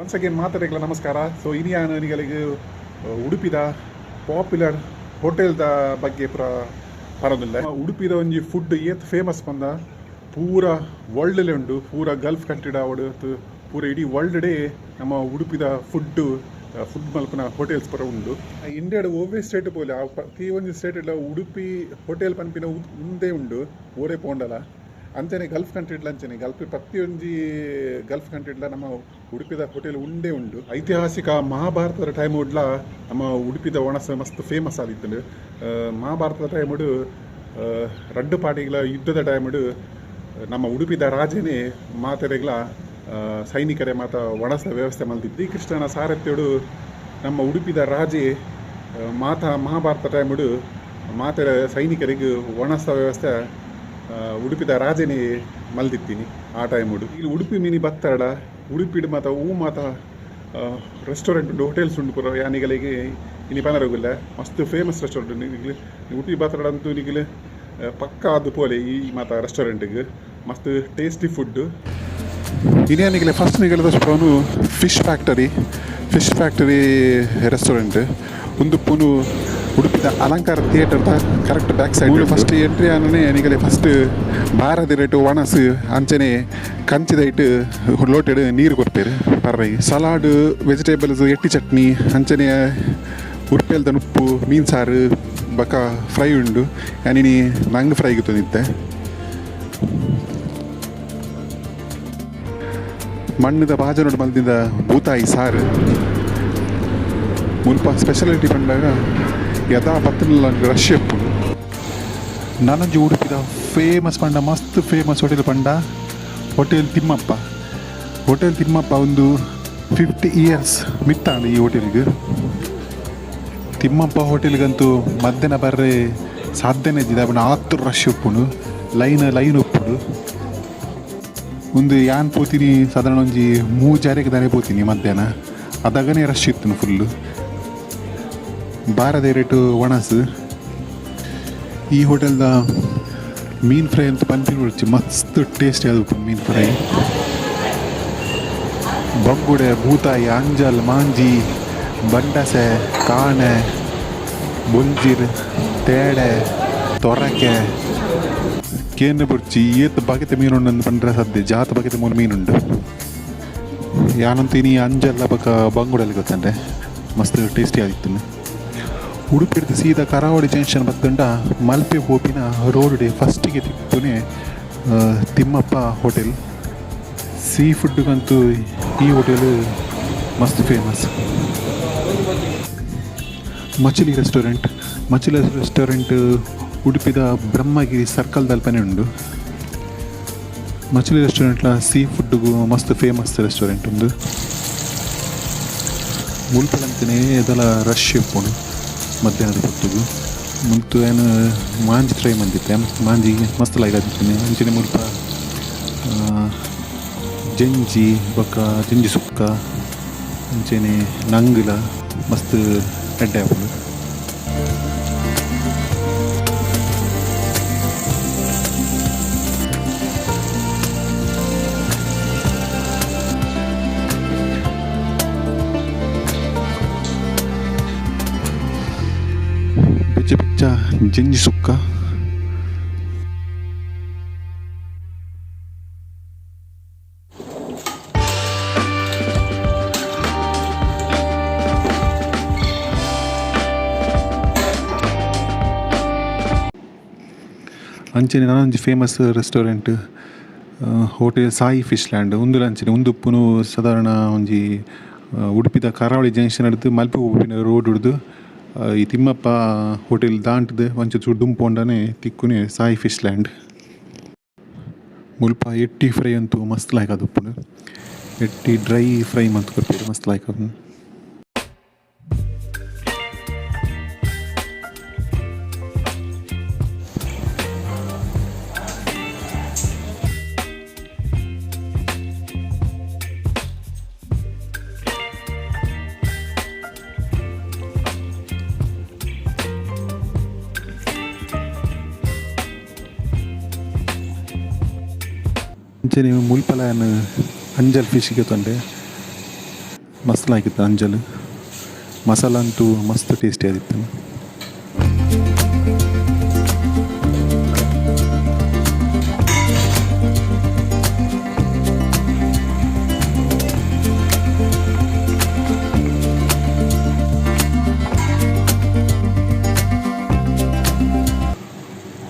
Once again ಮಾತೆರೆಗ್ಲ ನಮಸ್ಕಾರ. ಸೊ ಇನಿಯಾನ ನಿಗಲಿಗ್ ಉಡುಪಿದ ಪಾಪ್ಯುಲರ್ ಹೋಟೆಲ್ದ ಬಗ್ಗೆ ಪೂರ ಪರೊಂದುಲ್ಲೆ. ಉಡುಪಿದ ಒಂಜಿ ಫುಡ್ ಏತ್ ಫೇಮಸ್ ಪಂದ ಪೂರ ವರ್ಲ್ಡ್ ಲೇ ಉಂಡು. ಪೂರ ಗಲ್ಫ್ ಕಂಟ್ರಿಡ್ ಆವಡ್ ಪೂರ ಇಡೀ ವರ್ಲ್ಡ್ ಡೇ ನಮ್ಮ ಉಡುಪಿದ ಫುಡ್ ಫುಡ್ ಮಲ್ಪುನ ಹೋಟೆಲ್ಸ್ ಪೂರ ಉಂಡು. ಇಂಡಿಯಾಡ್ ಒವ್ವೆ ಸ್ಟೇಟ್ ಪೋಲೆ, ಆ ಪ್ರತಿ ಒಂಜಿ ಸ್ಟೇಟ್ ಉಡುಪಿ ಹೋಟೆಲ್ ಪನ್ಪಿನ ಉಂದೇ ಉಂಡು ಓಡೆ ಪೋಂಡಲ. ಅಂಚನೆ ಗಲ್ಫ್ ಕಂಟ್ರಿಡ್ಲ ಅಂಚನೆ ಗಲ್ಫ್ ಪ್ರತಿಯೊಂಜಿ ಗಲ್ಫ್ ಕಂಟ್ರಿಡ್ಲ ನಮ್ಮ ಉಡುಪಿದ ಹೋಟೆಲ್ ಉಂಡೇ ಉಂಡು. ಐತಿಹಾಸಿಕ ಮಹಾಭಾರತದ ಟೈಮ್ ಉಡ್ಲ ನಮ್ಮ ಉಡುಪಿದ ಒಣಸ್ ಮಸ್ತ್ ಫೇಮಸ್ ಆದಿತ್ತುಂಡು. ಮಹಾಭಾರತದ ಟೈಮುಡು ರಡ್ಡು ಪಾರ್ಟಿಗಳ ಯುದ್ಧದ ಟೈಮುಡು ನಮ್ಮ ಉಡುಪಿದ ರಾಜನೇ ಮಾತೆರೆಗ್ಲ ಸೈನಿಕರೇ ಮಾತ ಒಣಸ ವ್ಯವಸ್ಥೆ ಮಲ್ತಿತ್ತು. ಶ್ರೀಕೃಷ್ಣನ ಸಾರಥ್ಯಡು ನಮ್ಮ ಉಡುಪಿದ ರಾಜೇ ಮಾತ ಮಹಾಭಾರತ ಟೈಮುಡು ಮಾತೆರ ಸೈನಿಕರಿಗೆ ಒಣಸ ವ್ಯವಸ್ಥೆ ಉಡುಪಿದ ರಾಜನೇ ಮಲ್ದಿತ್ತೀನಿ ಆ ಟೈಮುಡು. ಇಲ್ಲಿ ಉಡುಪಿ ಮಿನಿ ಬತ್ತಾಡ ಉಡುಪಿಡು ಮಾತ ಹೂ ಮಾತ ರೆಸ್ಟೋರೆಂಟ್ ಉಂಡು, ಹೋಟೆಲ್ಸ್ ಉಂಡು ಪೂರ. ಯಾನಿಗಳಿಗೆ ಇನಿ ಪನರಗುಲ್ಲ ಮಸ್ತ್ ಫೇಮಸ್ ರೆಸ್ಟೋರೆಂಟ್ ಉಂಡು. ನಿಗಲು ಉಡುಪಿ ಬತ್ತಡ ಅಂತೂ ನಿಗಲು ಪಕ್ಕ ಅದು ಪೋಲೆ ಈ ಮಾತ ರೆಸ್ಟೋರೆಂಟ್ಗೆ ಮಸ್ತ್ ಟೇಸ್ಟಿ ಫುಡ್. ಇನಿ ನಿಗಲೆ ಫಸ್ಟ್ ನಿಗಲದ ಪೋನು ಫಿಶ್ ಫ್ಯಾಕ್ಟರಿ ರೆಸ್ಟೋರೆಂಟ್. ಒಂದು ಪುನು ಉಡುಪಿದ ಅಲಂಕಾರ ಥಿಯೇಟರ್ದ correct back side. First entry ಆನನೆ ನಿಗಲೆ ಫಸ್ಟ್ ಬಾರದ ರೇಟು ಒಣಸು ಅಂಚನೆ ಕಂಚಿದೈಟ್ ಲೋಟೆಡ್ ನೀರು ಕೊರ್ಪೇರು ಪರ್ರೈ. ಸಲಾಡ್, ವೆಜಿಟೇಬಲ್ಸ್, ಎಟ್ಟಿ ಚಟ್ನಿ, ಅಂಚನೆ ಉರ್ಪೆಲ್ದ ನುಪ್ಪು, ಮೀನು ಸಾರು ಬಕ ಫ್ರೈ ಉಂಡು. ಯಾನಿನಿ ನಂಗ್ ಫ್ರೈ ಗೊತ್ತೊಂದಿತ್ತೆ. ಮಣ್ಣದ ಬಾಜನೋಡು ಮಲ್ದಿದ ಬೂತಾಯಿ ಸಾರು. ಮುಲ್ಪ ಸ್ಪೆಷಾಲಿಟಿ ಪಂಡಾಗ ಯಥಾ ಪತ್ತನ ರಶ್ ಉಪ್ಪುಂಡು. ನನೊಂಜಿ ಉಡುಪಿದ ಫೇಮಸ್ ಪಂಡ ಮಸ್ತ್ ಫೇಮಸ್ ಹೋಟೆಲ್ ಪಂಡ ಹೋಟೆಲ್ ತಿಮ್ಮಪ್ಪ. ಹೋಟೆಲ್ ತಿಮ್ಮಪ್ಪ ಒಂದು 50 ಇಯರ್ಸ್ ಮಿತ್ತಾಂಡ್ ಈ ಹೋಟೆಲ್ಗೆ. ತಿಮ್ಮಪ್ಪ ಹೋಟೆಲ್ಗಂತೂ ಮಧ್ಯಾಹ್ನ ಬರ್ರೆ ಸಾಧ್ಯನೇ ಇದ್ದಿದೆ. ಅಪುಂಡು ಆತ್ ರಶ್ ಉಪ್ಪುಂಡು, ಲೈನ್ ಲೈನ್ ಉಪ್ಪುಂಡು. ಒಂದು ಯಾನ್ ಪೋತೀನಿ ಸಾಧಾರಣ ಒಂಜಿ ಮೂಜಾರೆಗೆ ದಾನೆ ಪೋತೀನಿ ಮಧ್ಯಾಹ್ನ. ಅದಗನೇ ರಶ್ ಇತ್ತು ಫುಲ್ಲು. ಬಾರದ ರೇಟು ಒಣಸು. ಈ ಹೋಟೆಲ್ದ ಮೀನ್ ಫ್ರೈ ಅಂತ ಪನ್ಪಿನ ರುಚಿ, ಮಸ್ತ್ ಟೇಸ್ಟಿ ಅದು ಮೀನ್ ಫ್ರೈ. ಬಂಗುಡೆ, ಬೂತಾಯಿ, ಅಂಜಲ್, ಮಾಂಜಿ, ಬಂಡಸೆ, ಕಾಣೆ, ಬೊಂಜಿರ್, ತೇಡೆ, ತೊರಕೆ, ಕೇನೆ ಬುರ್ಚಿ, ಏತ್ ಬಗೆತ ಮೀನುಂಡು ಪಂಡ್ರೆ ಸದ್ಯ ಜಾತ ಬಗೆತ ಮೂಲು ಮೀನುಂಡು. ಯಾನಂತೀನಿ ಅಂಜಲ್ಲ ಬಕ ಬಂಗುಡಲ್ಲಿ ಗೊತ್ತಂಡೆ ಮಸ್ತ್ ಟೇಸ್ಟಿ ಆಗಿತ್ತು. ಉಡುಪಿಡ್ದು ಸೀದಾ ಕರಾವಳಿ ಜಂಕ್ಷನ್ ಬತ್ತುಂಡ ಮಲ್ಪೆ ಪೋಪಿನ ರೋಡ್ ಫಸ್ಟಿಗೆ ತಿಕ್ಕುನೆ ತಿಮ್ಮಪ್ಪ ಹೋಟೆಲ್. ಸೀ ಫುಡ್ಗಂತೂ ಈ ಹೋಟೆಲ್ ಮಸ್ತ್ famous. Machili restaurant. Machili restaurant ಉಡುಪಿದ ಬ್ರಹ್ಮಗಿರಿ ಸರ್ಕಲ್ ದಲ್ಪನೆ ಉಂಡು. ಮಚಿಲಿ ರೆಸ್ಟೋರೆಂಟ್ಲ ಸೀ ಫುಡ್ಗೂ ಮಸ್ತ್ ಫೇಮಸ್ ರೆಸ್ಟೋರೆಂಟ್ ಉಂದು. ಮುಲ್ಪಲಂತನೇ ಇದೆಲ್ಲ ರಶ್ ಇಪ್ಪುಂಡು ಮಧ್ಯಾಹ್ನದ ಹೊತ್ತಿಗೆ. ಮುಲ್ತು ಏನು ಮಾಂಜಿ ಟ್ರೈ ಮಂದಿತ್ತೆ. ಮಾಂಜಿ ಮಸ್ತ್ ಲೈಕ್ ಆದಿತ್ತಿನಿ. ಅಂಚನೆ ಮುಲ್ಪ ಜಂಜಿ ಬೊಕ್ಕ ಜಂಜಿ ಸುಕ್ಕ, ಅಂಚನೆ ನಂಗುಲ ಮಸ್ತ್ ಎಡ್ಡೆ ಆಪುಂಡು. ಬೆಚ್ಚ ಬೆಚ್ಚ ಜಂಜಿ ಸುಕ್ಕ. ಅಂಚನೆ ನನೊಂಜಿ famous restaurant hotel Sai fish land. ಉಂದುಲ ಅಂಚನೆ ಉಂದು ಉಪ್ಪುನು ಸಾಧಾರಣ ಒಂಜಿ ಉಡುಪಿದ ಕರಾವಳಿ ಜಂಕ್ಷನ್ ಡ್ದು ಮಲ್ಪೆ ಪೋಪಿನ ರೋಡ್ ಡ್ದು ಈ ತಿಮ್ಮಪ್ಪ ಹೋಟೆಲ್ ದಾಂಟ್ದ್ ಒಂಚೂರು ಚೂರು ದುಂಬು ಪೋಂಡನೆ ತಿಕ್ಕುನೆ ಸಾಯಿ ಫಿಶ್ ಲ್ಯಾಂಡ್. ಮುಲ್ಪ ಎಟ್ಟಿ ಫ್ರೈ ಅಂತೂ ಮಸ್ತ್ ಲಾಯ್ಕ್ ಆದುಪ್ಪುಂಡು. ಎಟ್ಟಿ ಡ್ರೈ ಫ್ರೈ ಮಂತ್ ಕೊರ್ಪೆರ್, ಮಸ್ತ್ ಲಾಯ್ಕ್ ಆಪುಂಡು. ಅಂಚನೆ ಮುಲ್ಪಲ ಯಾನ್ ಅಂಜಲ್ ಫಿಶ್ ಗೆತೊಂಡೆ. ಮಸ್ತ್ ಲಾಯ್ಕಿತ್ತು ಅಂಜಲ್ ಮಸಾಲ ಅಂತೂ ಮಸ್ತ್ ಟೇಸ್ಟಿ ಆದಿತ್ತು.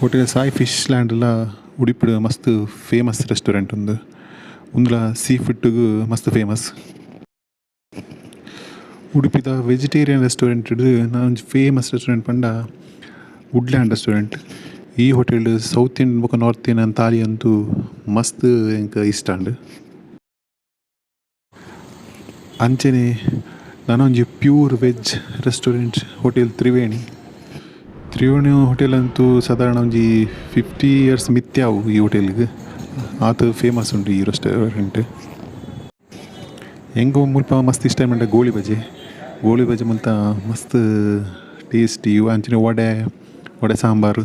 ಹೋಟೆಲ್ ಸಾಯಿ ಫಿಶ್ ಲ್ಯಾಂಡ್ಲ ಉಡುಪಿಡ್ ಮಸ್ತ್ ಫೇಮಸ್ ರೆಸ್ಟೋರೆಂಟ್ ಉಂದು. ಉಂದುಲ ಸೀ ಫುಡ್ಗ್ ಮಸ್ತ್ ಫೇಮಸ್. ಉಡುಪಿದ ವೆಜಿಟೇರಿಯನ್ ರೆಸ್ಟೋರೆಂಟ್ ನನೊಂಜಿ ಫೇಮಸ್ ರೆಸ್ಟೋರೆಂಟ್ ಪಂಡ ವುಡ್ಲ್ಯಾಂಡ್ ರೆಸ್ಟೋರೆಂಟ್. ಈ ಹೋಟೆಲ್ ಸೌತ್ ಇಂಡಿಯನ್ ಬೊಕ ನಾರ್ತ್ ಇಂಡಿಯನ್ ತಾಲಿ ಅಂತೂ ಮಸ್ತ್ ಎಂಕ್ ಇಷ್ಟ ಆಂಡ್. ಅಂಚನೆ ನನೊಂಜಿ pure veg restaurant hotel Triveni. Triveni hotel ಅಂತೂ ಸಾಧಾರಣ ಒಂಜಿ 50 ಇಯರ್ಸ್ ಮಿತ್ತೆ ಆವು ಈ ಹೋಟೆಲ್ಗ್. ಆತ್ ಫೇಮಸ್ ಉಂಡು ಈ ರೆಸ್ಟೋರೆಂಟ್. ಎಂಕ್ ಮುಲ್ಪ ಮಸ್ತ್ ಇಷ್ಟ ಪಂಡ ಗೋಳಿ ಬಜೆ. ಗೋಳಿ ಬಜೆ ಮುಲ್ತ ಮಸ್ತ್ ಟೇಸ್ಟಿ. ಅಂಚನೆ ವಡೆ, ವಡೆ ಸಾಂಬಾರ್.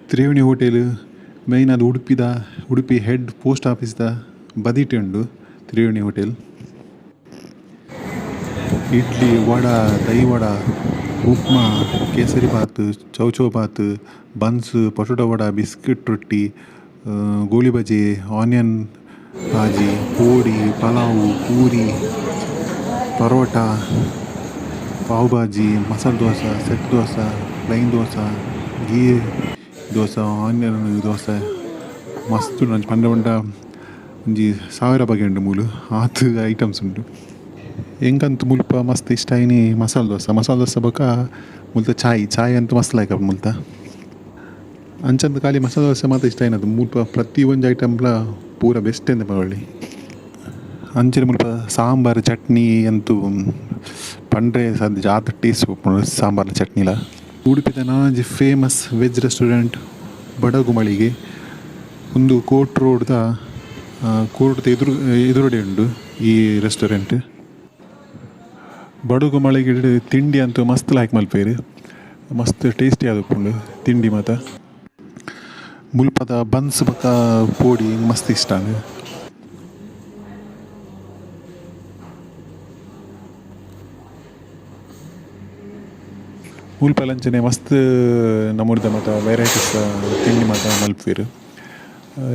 ತ್ರಿವೇಣಿ ಹೋಟೆಲ್ ಮೈನ್ ಆದ್ ಉಡುಪಿದ ಉಡುಪಿ ಹೆಡ್ ಪೋಸ್ಟ್ ಆಫೀಸ್ದ ಬದಿಟೆ ಉಂಡು Triveni hotel. Idli, vada, dahi vada, upma, kesari bath, chow chow bath, buns, potato vada, biscuit roti, goli baje, onion ಬಾಜಿ, ಪೋಡಿ, pulao, puri, paratha, pav bhaji, masala dosa, set dosa, plain dosa, ghee dosa, onion dosa ಮಸ್ತ್ ಉಂಡು. ಅಂಚ ಪಂಡ ಪಂಡ ಒಂಜಿ ಸಾವಿರ ಬಗೆ ಉಂಡು ಮೂಲು, ಆತ್ ಐಟಮ್ಸ್ ಉಂಡು. ಎಂಕಂತು ಮುಲ್ಪ ಮಸ್ತ್ ಇಷ್ಟ ಆಯಿನಿ ಮಸಾಲೆ ದೋಸೆ. ಮಸಾಲೆ ದೋಸೆ ಬೊಕ ಮುಲ್ತ ಚಾಯ್. ಚಾಯ್ ಅಂತೂ ಮಸ್ತ್ ಲಾಯ್ಕ್ ಆಪುಂಡು ಮುಲ್ತ. ಅಂಚಂತ ಖಾಲಿ ಮಸಾಲೆ ದೋಸೆ ಮಾತ್ರ ಇಷ್ಟ ಆಯಿನದು, ಮುಲ್ಪ ಪ್ರತಿ ಒಂಜಿ ಐಟಮ್ಲ ಪೂರ ಬೆಸ್ಟ್ ಅಂದ್ ಪನೊಲಿ. ಅಂಚನೆ ಮುಲ್ಪ ಸಾಂಬಾರ್ ಚಟ್ನಿ ಅಂತೂ ಪಂಡ್ರೆ ಸಾಧ್ಯ, ಆತ್ ಟೇಸ್ಟ್ ಉಪ್ಪುಂಡು ಸಾಂಬಾರ್ ಚಟ್ನಿಲ. ಉಡುಪಿದ ನನೊಂಜಿ ಫೇಮಸ್ ವೆಜ್ ರೆಸ್ಟೋರೆಂಟ್ ಬಡಗು ಮಳಿಗೆ. ಉಂದು ಕೋರ್ಟ್ ರೋಡ್ದ ಕೋರ್ಟ್ದ ಎದುರು ಎದುರುಡೆ ಉಂಡು ಈ ರೆಸ್ಟೋರೆಂಟ್. ಬಡಗು ಮಳಿಗೆಡ್ ತಿಂಡಿ ಅಂತೂ ಮಸ್ತ್ ಲಾಯ್ಕ್ ಮಲ್ಪೆರ್. ಮಸ್ತ್ ಟೇಸ್ಟಿ ಆದುಪ್ಪುಂಡು ತಿಂಡಿ ಮಾತ. ಮುಲ್ಪದ ಬನ್ಸ್ ಬೊಕ ಪೋಡಿ ಮಸ್ತ್ ಇಷ್ಟ ಆಂಡ್. ಮುಲ್ಪ ಅಂಚನೆ ಮಸ್ತ್ ನಮೂನೆದ ಮಾತ ವೆರೈಟೀಸ್ ತಿಂಡಿ ಮಾತ ಮಲ್ಪುವೆರ್.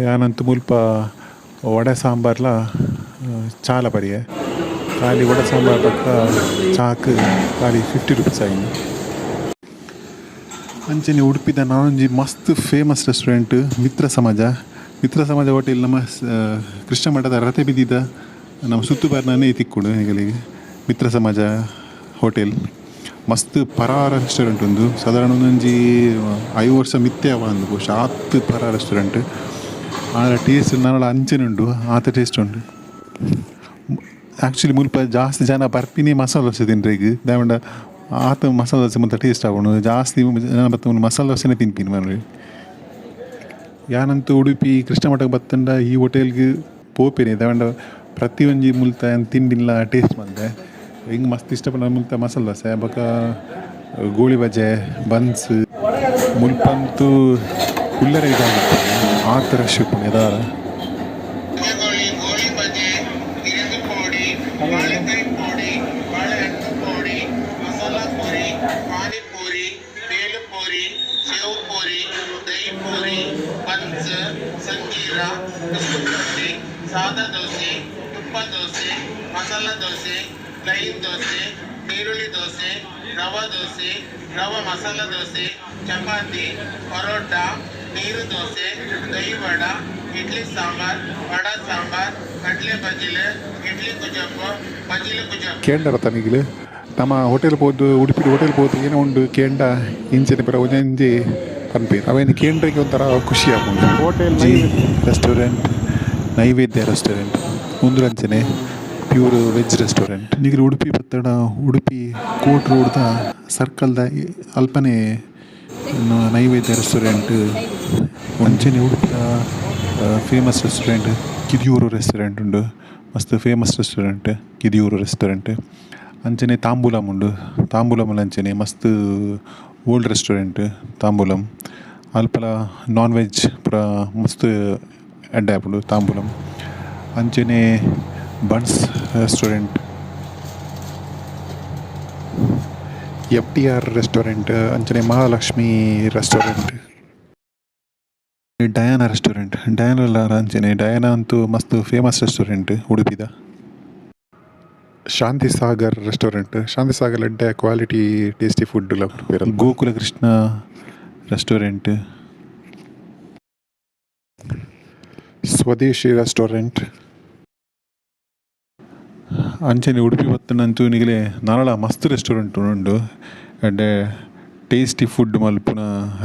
ಯಾನಂತು ಮುಲ್ಪ ವಡೆ ಸಾಂಬಾರ್ಲ ಚಾಲ ಪರಿಯೆ. ಖಾಲಿ ವಡೆ ಸಾಂಬಾರ್ ಬೊಕ್ಕ ಚಾಕ್ ಖಾಲಿ 50 ರುಪೀಸ್ ಆಯಿನಿ. ಅಂಚನೆ ಉಡುಪಿದ ನನೊಂಜಿ ಮಸ್ತ್ ಫೇಮಸ್ ರೆಸ್ಟೋರೆಂಟ್ ಮಿತ್ರ ಸಮಾಜ. ಮಿತ್ರ ಸಮಾಜ ಹೋಟೆಲ್ ನಮ್ಮ ಕೃಷ್ಣ ಮಠದ ರಥ ಬೀದಿದ ನಮ್ಮ ಸುತ್ತು ಬಾರ್ನನೇ ತಿಕ್ಕುಂಡು ನಿಗಲಿಗೆ. ಮಿತ್ರ ಸಮಾಜ ಹೋಟೆಲ್ ಮಸ್ತ್ ಪರಾರ ರೆಸ್ಟೋರೆಂಟ್ ಉಂದು. ಸಾಧಾರಣ ಒಂದೊಂಜಿ 5 ವರ್ಷ ಮಿತ್ತೆ ಅವ ಅಂದು ಬಹುಶಃ, ಆತ್ ಪರ ರೆಸ್ಟೋರೆಂಟ್. ಆಂಡ ಟೇಸ್ಟ್ ನನಲ ಅಂಚನೆ ಉಂಡು, ಆತ ಟೇಸ್ಟ್ ಉಂಡು. ಆ್ಯಕ್ಚುಲಿ ಮುಲ್ಪ ಜಾಸ್ತಿ ಜನ ಬರ್ಪಿನಿ ಮಸಾಲೆ ದೋಸೆ ತಿನ್ರೆಗ್. ದಾಯೆ ಪಂಡ ಆತ ಮಸಾಲೆ ದೋಸೆ ಮುಲ್ಪ ಟೇಸ್ಟ್ ಆಪುಂಡು. ಜಾಸ್ತಿ ಜನ ಬತ್ತ್ ಮಸಾಲೆ ದೋಸೆನೇ ತಿನ್ಪಿನಿ ಮನೊಲಿ. ಯಾನಂತೂ ಉಡುಪಿ ಕೃಷ್ಣ ಮಠಕ್ಕೆ ಬತ್ತಂಡ ಈ ಹೋಟೆಲ್ಗ್ ಪೋಪೆನೆ. ದಾಯೆ ಪಂಡ ಪ್ರತಿಯೊಂಜಿ ಮುಲ್ತ ಯಾನ್ ತಿಂಡಿನ್ಲ ಟೇಸ್ಟ್ ಮಲ್ದೆ. ಎಂಕ್ ಮಸ್ತ್ ಇಷ್ಟ ಪಂಡ ಮುಲ್ತ ಮಸಾಲೆ ದೋಸೆ ಬೊಕ ಗೋಳಿ ಬಜೆ, ಬನ್ಸ್. ಮುಲ್ಪಂತೂ ಕುಲ್ಲರೆ ಜಾಗ ಆತ್ ರಶ್ ಉಪ್ಪುಂಡು ಎದಾರ. ಗೋಳಿ, ಗೋಳಿ ಬಜೆ, ತಿರಿದು ಪೋಡಿ, ಬಾಳೆಕಾಯಿ ಪೋಡಿ, ಬಾಳೆಹಣ್ಣು ಪೋಡಿ, ಮಸಾಲಾ ಪೂರಿ, ಪಾನಿಪೂರಿ, ಬೇಲುಪೂರಿ, ಸೇವ್ ಪೂರಿ, ದಹಿ ಪೂರಿ, ಬನ್ಸ್, ಸಂಗೀರ, ಬಿಸ್ಕತ್ ರೊಟ್ಟಿ, ಸಾದಾ ದೋಸೆ, ತುಪ್ಪ ದೋಸೆ, ಮಸಾಲ ದೋಸೆ, ಪ್ಲೈನ್ ದೋಸೆ, ನೀರುಳ್ಳಿ ದೋಸೆ, ರವಾ ದೋಸೆ, ರವಾ ಮಸಾಲ ದೋಸೆ, ಚಪಾತಿ, ಪರೋಟ, ನೀರು ದೋಸೆ, ದಹಿ ವಡ, ಇಡ್ಲಿ ಸಾಂಬಾರ್, ವಡ ಸಾಂಬಾರ್, ಕಡಲೆ ಬಜಿಲು, ಇಡ್ಲಿ ಕುಜಪ್ಪು, ಬಜಿಲು ಕುಜಪ್ಪು. ಕೇಂಡರ ತನಿಗಿಲು ನಮ್ಮ ಹೋಟೆಲ್ ಪೋದು, ಉಡುಪಿ ಹೋಟೆಲ್ ಪೋದು ಏನೋ ಉಂಡು ಕೇಂಡ ಇಂಚನೆ ಪೂರ ಒಂಜೊಂಜಿ ಪನ್ಪೆರ್. ಅವೇನು ಕೇಂಡ್ರಿಗೆ ಒಂಥರ ಖುಷಿ ಆಪುಂಡು. ಹೋಟೆಲ್ ರೆಸ್ಟೋರೆಂಟ್ ನೈವೇದ್ಯ ರೆಸ್ಟೋರೆಂಟ್ ಉಂದು ಅಂಚನೆ ಪ್ಯೂರ್ ವೆಜ್ ರೆಸ್ಟೋರೆಂಟ್. ನಿಗಲು ಉಡುಪಿ ಬತ್ತಡ ಉಡುಪಿ ಕೋರ್ಟ್ ರೋಡ್ದ ಸರ್ಕಲ್ದ ಅಲ್ಪನೆ ನೈವೇದ್ಯ ರೆಸ್ಟೋರೆಂಟ್. ಅಂಚನೆ ಉಡುಪಿದ ಫೇಮಸ್ ರೆಸ್ಟೋರೆಂಟ್ ಕಿದಿಯೂರು ರೆಸ್ಟೋರೆಂಟ್ ಉಂಡು. ಮಸ್ತ್ ಫೇಮಸ್ ರೆಸ್ಟೋರೆಂಟ್ ಕಿದಿಯೂರು ರೆಸ್ಟೋರೆಂಟ್. ಅಂಚನೆ ತಾಂಬೂಲಂ ಉಂಡು. ತಾಂಬೂಲಂ ಅಂಚನೆ ಮಸ್ತ್ ಓಲ್ಡ್ ರೆಸ್ಟೋರೆಂಟ್ ತಾಂಬೂಲಂ. ಅಲ್ಪಲ ನಾನ್ ವೆಜ್ ಪೂರ ಮಸ್ತ್ ಎಡ್ಡೆ ಆಪುಂಡು ತಾಂಬೂಲಂ. ಅಂಚನೆ Bunts restaurant, FDR restaurant ಅಂಚನೆ Mahalakshmi restaurant, Diana restaurant. Diana ಅಂಚನೆ ಡಯಾನ ಅಂತೂ ಮಸ್ತ್ ಫೇಮಸ್ ರೆಸ್ಟೋರೆಂಟ್ ಉಡುಪಿದ. ಶಾಂತಿ ಸಾಗರ್ ರೆಸ್ಟೋರೆಂಟ್. ಶಾಂತಿ ಸಾಗರ್ ಎಡ್ಡೆ ಕ್ವಾಲಿಟಿ ಟೇಸ್ಟಿ ಫುಡ್ ಲ ಕೊರ್ಪೆರ್. ಗೋಕುಲ ಕೃಷ್ಣ ರೆಸ್ಟೋರೆಂಟ್. ಸ್ವದೇಶಿ ರೆಸ್ಟೋರೆಂಟ್. ಅಂಚನೆ ಉಡುಪಿ ಬತ್ತುಂಡಂತೂ ನಿಗಲೆ ನನಲ ಮಸ್ತ್ ರೆಸ್ಟೋರೆಂಟ್ ಉಂಡು, ಎಡ್ಡೆ ಟೇಸ್ಟಿ ಫುಡ್ ಮಲ್ಪುನ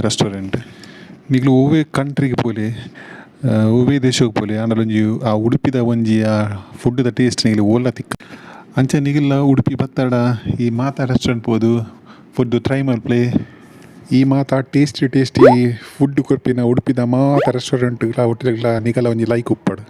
ರೆಸ್ಟೋರೆಂಟ್. ನಿಕುಲು ಒವ್ವೆ ಕಂಟ್ರಿಗೆ ಪೋಲೆ, ಒವ್ವೆ ದೇಶಗ್ ಪೋಲೆ, ಆಂಡಲ ಒಂಜಿ ಆ ಉಡುಪಿದ ಒಂಜಿ ಆ ಫುಡ್ದ ಟೇಸ್ಟ್ ನಿಗಲೆ ಓಲ್ಲ ತಿಕ್ಕ. ಅಂಚ ನಿಗುಲ್ಲ ಉಡುಪಿ ಬತ್ತಡ ಈ ಮಾತ ರೆಸ್ಟೋರೆಂಟ್ ಪೋದು ಫುಡ್ ಟ್ರೈ ಮಲ್ಪುಲೆ. ಈ ಮಾತ ಟೇಸ್ಟಿ ಟೇಸ್ಟಿ ಫುಡ್ ಕೊರ್ಪಿನ ಉಡುಪಿದ ಮಾತ ರೆಸ್ಟೋರೆಂಟ್ ಲ ಹೋಟೆಲ್ ಲ ನಿಕಲ ಒಂಜಿ ಲೈಕ್ ಉಪ್ಪಡ್.